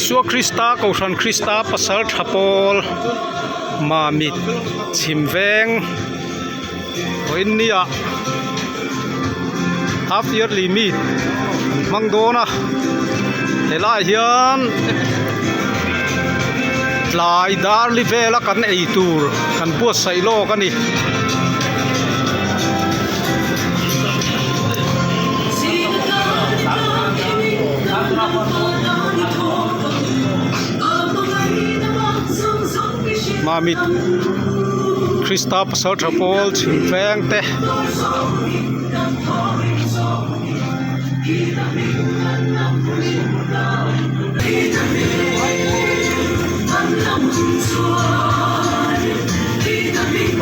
Isua Krista Kohhran Krista pasal tha pawl Mamit chhim veng vawiin nia half yearly meet an hmang dawn a helaiah hian tlai dar li vela kan ei tur kan buatsaih lawk a ni. Mamit Krista pasal tha pawl chhim veng te.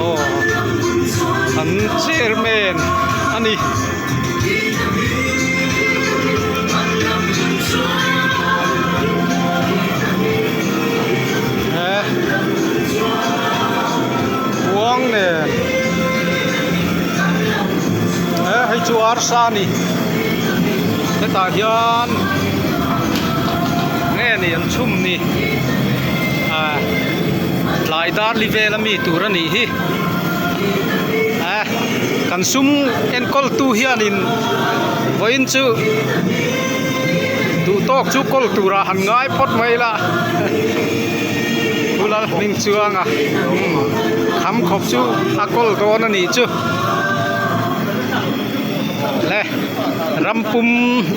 Aw an chairman a ni. He khuang nen he hei chu arsa a ni hetah hian nge ni an chhum ni ah tlai dar li vel ami tur a nih hi eh kan sum enkawl tu hianin vawiin chu duh tawk chu kawl turah han ngai phawt mai la pu Lalhming chuanga kham khawp chu a kawl dawn a nih chu le rampum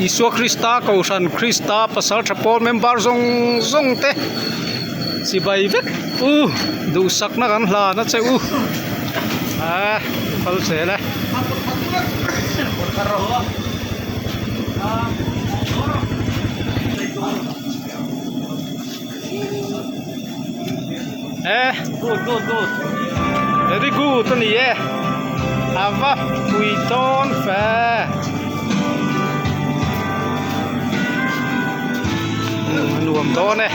Isua Krista Kohhran Krista pasal tha pawl member zawng zawng te chibai vek u duhsakna kan hlan a che u ah phal zel e. Eh good good good very good a ni e a va pui dawn fe a nuam dawn e.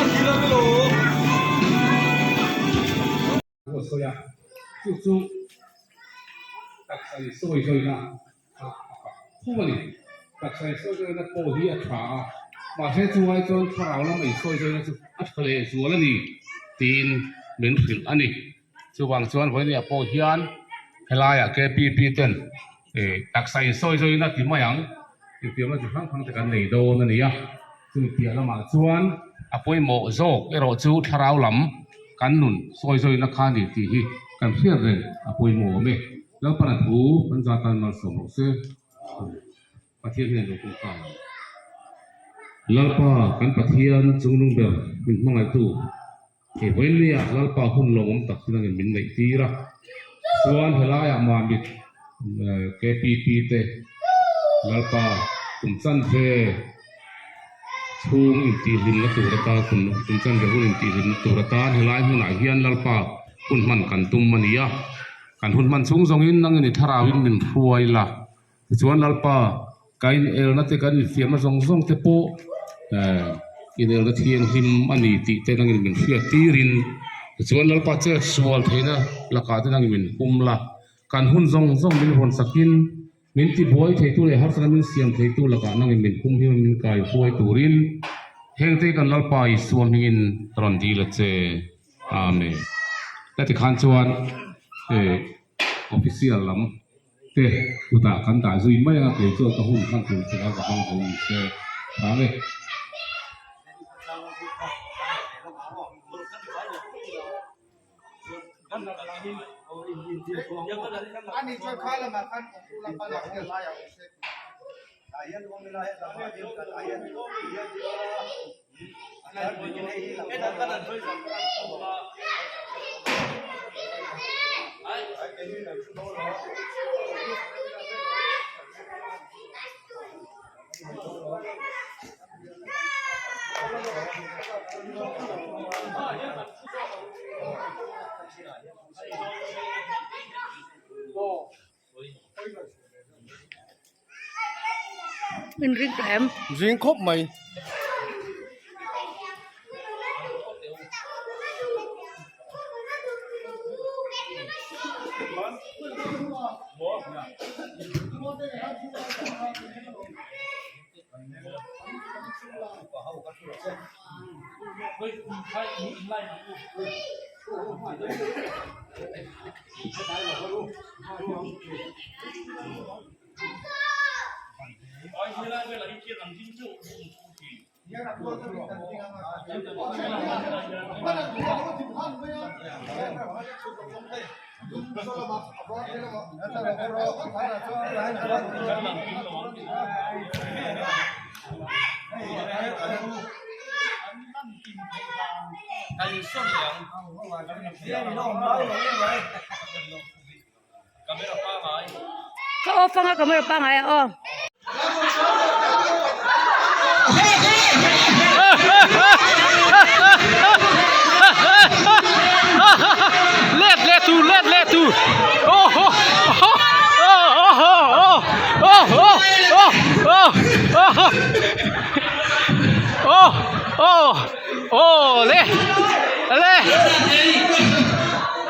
Chu chu taksa in sawi zawina a a thung a ni. Taksa in sawi zawina pawh hi a tha a, mahse chungai chuan thlarau lama in sawi zawina chu a tha leh zual a ni tiin min hrilh a ni. Chuvang chuan vawinia pawh hian helaiah KPP ten ih taksa in sawi zawina ti mai ang infiamna chi hrang hrang te kan nei dawn a ni a. Chumi piah lamah chuan a pawimawh zawk erawh chu thlarau lam kan nun sawi zawina kha a ni tih hi kan hriat reng a pawimawh awm e. Lalpana thu kan za tan malsawm rawh se. Pathian hian lo kawng ta ang. Lalpa kan Pathian chungnung ber min hmangaihtu he vawiinnia Lalpa hun lawmawm tak hi nangin min neih tir a. Chuan helaiah Mamit KPP te Lalpa kum chanve chhung intihhlimna tur atan kum chanve hun intihhlimna tur atan helai hmunah hian Lalpa hun hman kan tum a ni a. Kan hun hman chhung zawngin nangin i thlarauin min hruai la. Tichuan Lalpa, ka inelna te kan infiamna zawng zawng te pawh eh inelna thianghlim a ni tih te nangin min hriat tirin tichuan Lalpa che sual theihna lakah te nangin min pum la. Kan hun zawng zawng min rawn sakin min tibuai theitu leh harsatna min siam theitu lakah nangin min pum hi min kai hruai turin hengte kan Lalpa Isua hmingin rawn dil a che. Amen. Heti khan chuan eh official lam te kutah kan dah zui mai a, kei chuan ka hun hman tur che kha ka hmang zo ni se hram e. In ring tawh em? Ring khawp mai. Ka off anga camera pangai a aw. Let leh tur let leh tur aw haw aw aw aw aw aw aw aw aw aw aw le le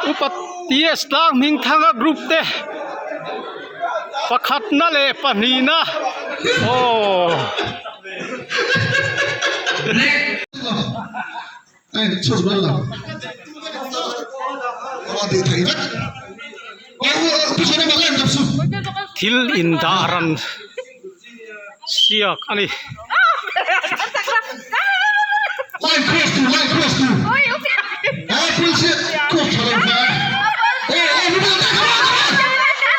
upa TS tlang hming thanga group te pakhatna leh pahnihna aw. Thil indah ran siak a ni.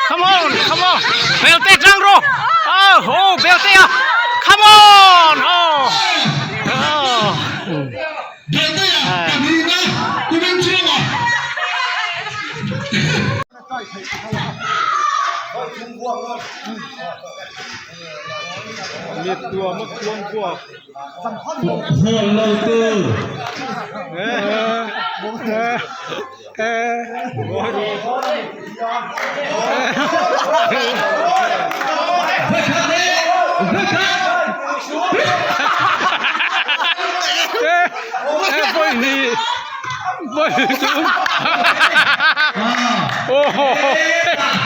Come on, come on. Belte tang ro. Oh, oh, belte a. Come on. Oh. Oh.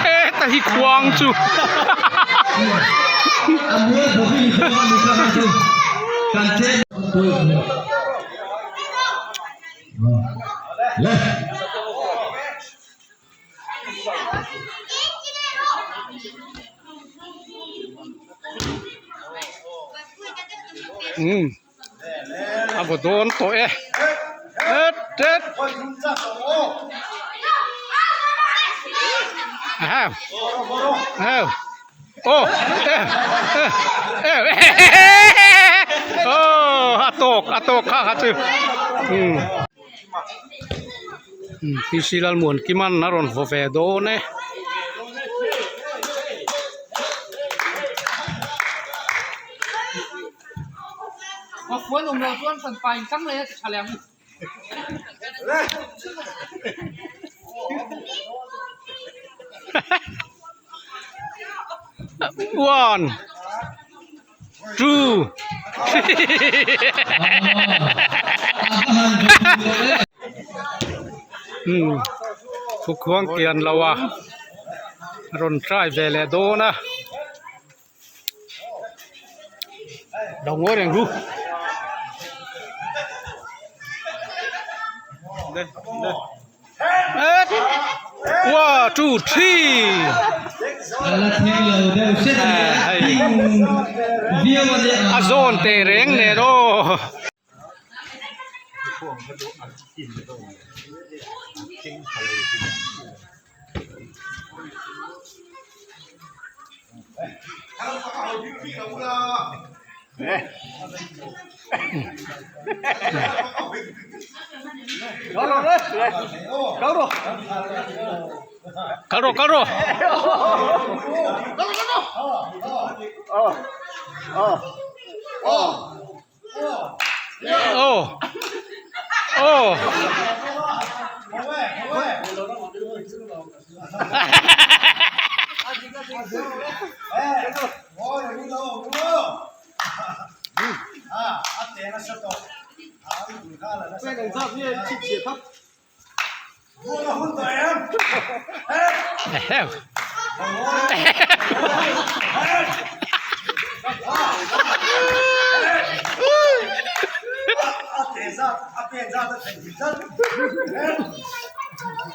Heta hi khuang chu umm a vaw dawn tawh e het het ahem ahem aw eh eh eh eh aw a tawk a tawk kha kha chu umm PC Lalmuankiman a rawn vaw ve dawn e. One, two, hmm thukhuang kian lo a rawn try ve leh dawn a. Lo ngawi reng ru. One, two, three. A zawn teh reng nen aw. Kal rawh kal rawh. Aw aw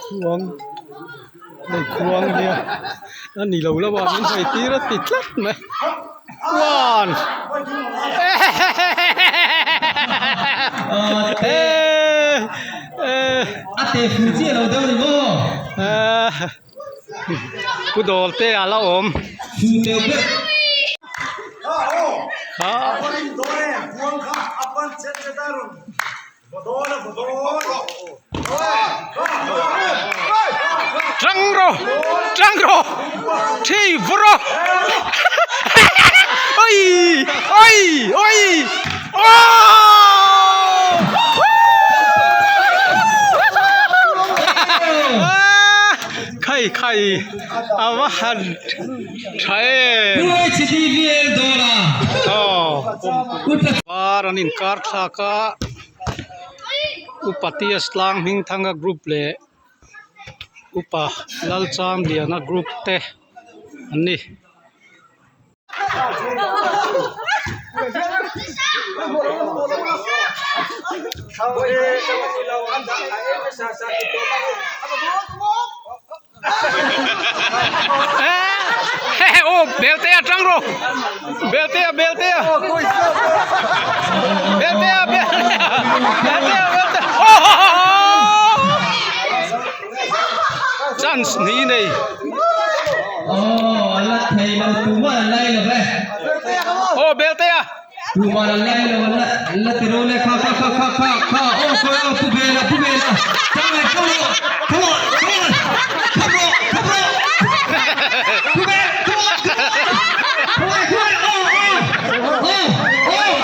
Khuang hei khuang nia a ni lo lo a min sawi tir a ti tlat mai one Pu dawr te a la awm. Tang rawh tang rawh thi vur rawh oi oi oi aww. Khai khai a va han tha em. Var an inkar thlak a Upa Tias tlang hming thanga group leh Upa Lalchamliana group te an ni. Ô belte a tang rawh belte a belte a belte a belte a belte chance ni nei Aw a la thei lo tumah an lai lo ve. Aw belte a. Tumah an lai lo an la la ti ro le kha kha kha kha kha kha aw khawi aw pu bela pu bela chang le come on come on come on come rawh come rawh pu bel come on come on khawi khawi aw aw aw aw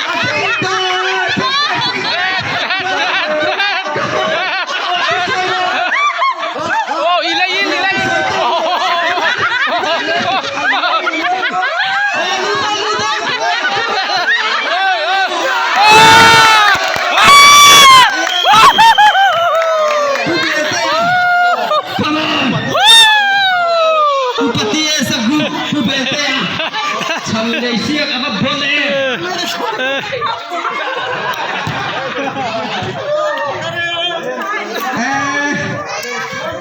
a thei ta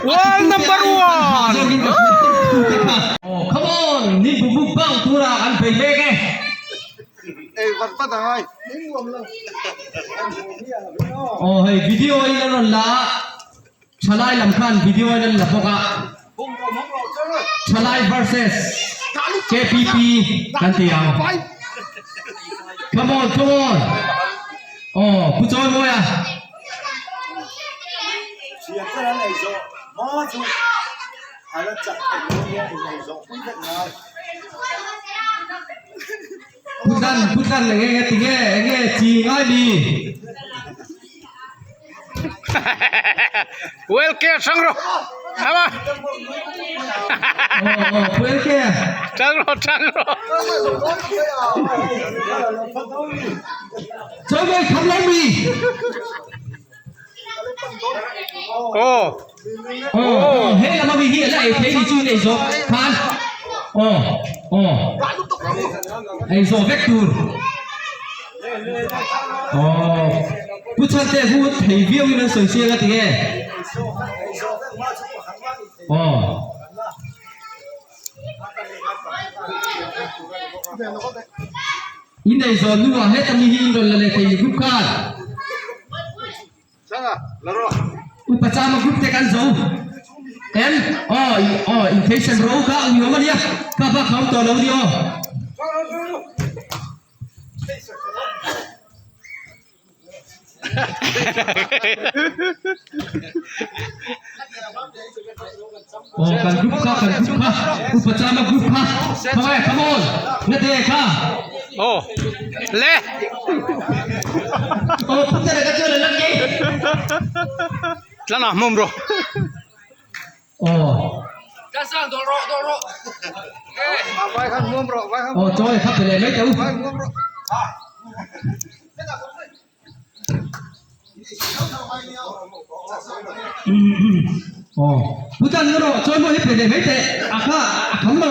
World number one! Oh, come on! Ni bu bu bang tura an bei mek e. Oh, hei video in an rawn la a, thalai lam khan video in an la bawk a. Thalai versus KPP kan ti ang. Come on, come on! Oh, Pu Chawimawi a. Pu Tlan, Pu Tlan enge enge tinge enge chi ngai mi? Well care hrang rawh. Ama. Oh, oh, Pu LK. Hrang rawh, hrang rawh. Chawimawi kham lo mi? Aw. Aw, he lama mi hi a la ei thei ni chu in ei zawh khan. Aw, aw. Ei zawh vek tur. Aw, Pu Chhante hu thei viau in an sawi chiang a ti nge? Aw. In ei zawh hnuah heta mi hi in rawn la leh thei ni group khan. Upa Chama group te kan zo em? Aw, aw, in thei sem ro kha ui awm a nia, kha bak kha awm tawh lo a ni aw. Aw kan group kha kan group kha upa chama group kha khawnge come on na te kha aw le aw putara ka chuan lan ngei tlana hmawm rawh aw aw chawi kha pe leh mai teh u Aw Bhutan erawh chawi maw hi pe leh mai teh a kha a kham lo.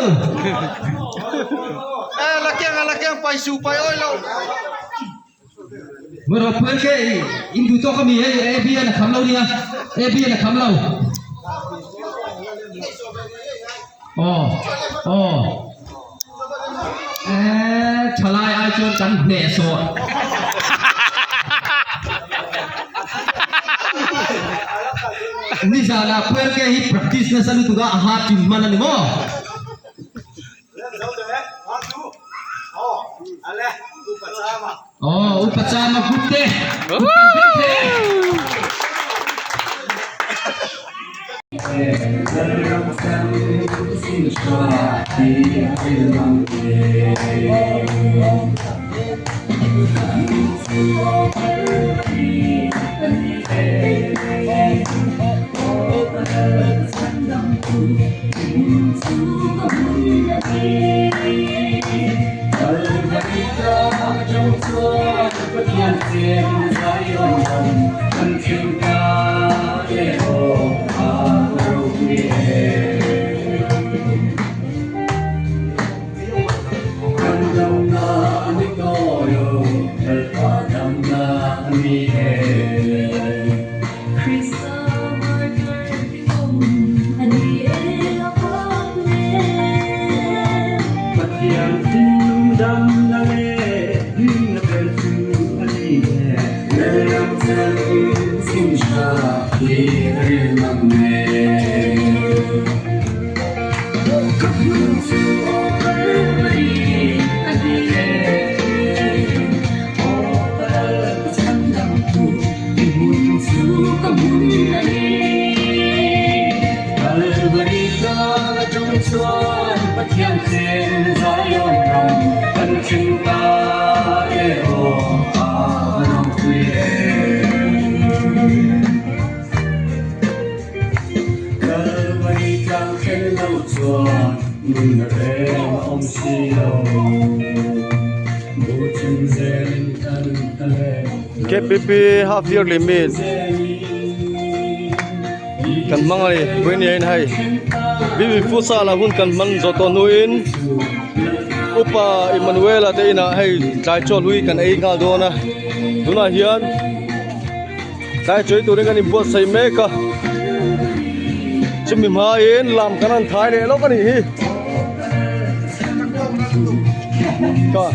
Ngawi rawh Puelke in duh tawk ami hei AB an a kham lo nia AB an a kham lo. Aw aw eh thalai ai chuan kan hneh sawh. Nizanah Puelke hi practice nasa lutuk a a ha tin hman a ni maw? Aw upa chama group te group kan vek hle. KPP half yearly meet kan hmang a ni vawiin hei BB futsal ah hun kan hman zawh tawh hnuin upa Emmanuel-a te inah hei tlai chaw hlui kan ei nghal dawn a tunah hian. Tlai chawi turin kan inbuatsaih mek a chumi hmain lam kan han thai leh lawk a nih hi ka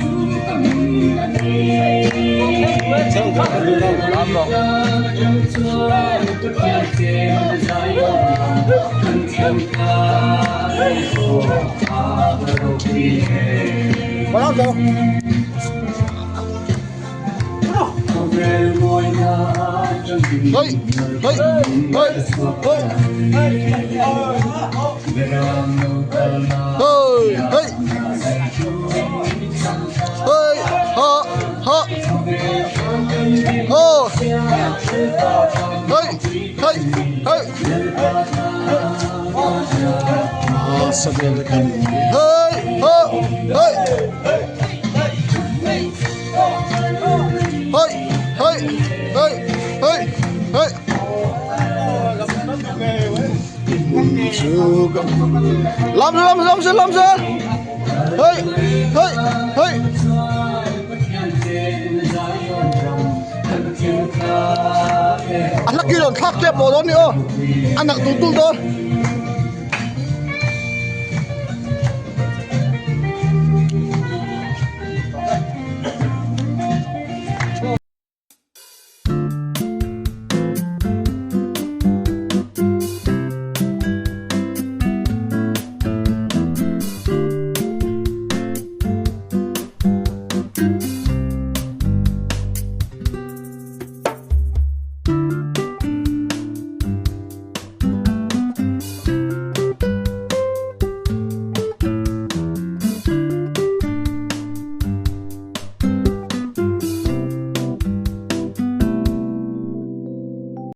Lam lam lam zel lam zel hei hei hei a hla ki rawn thlak tep maw dawn ni aw a nak tul tul dawn.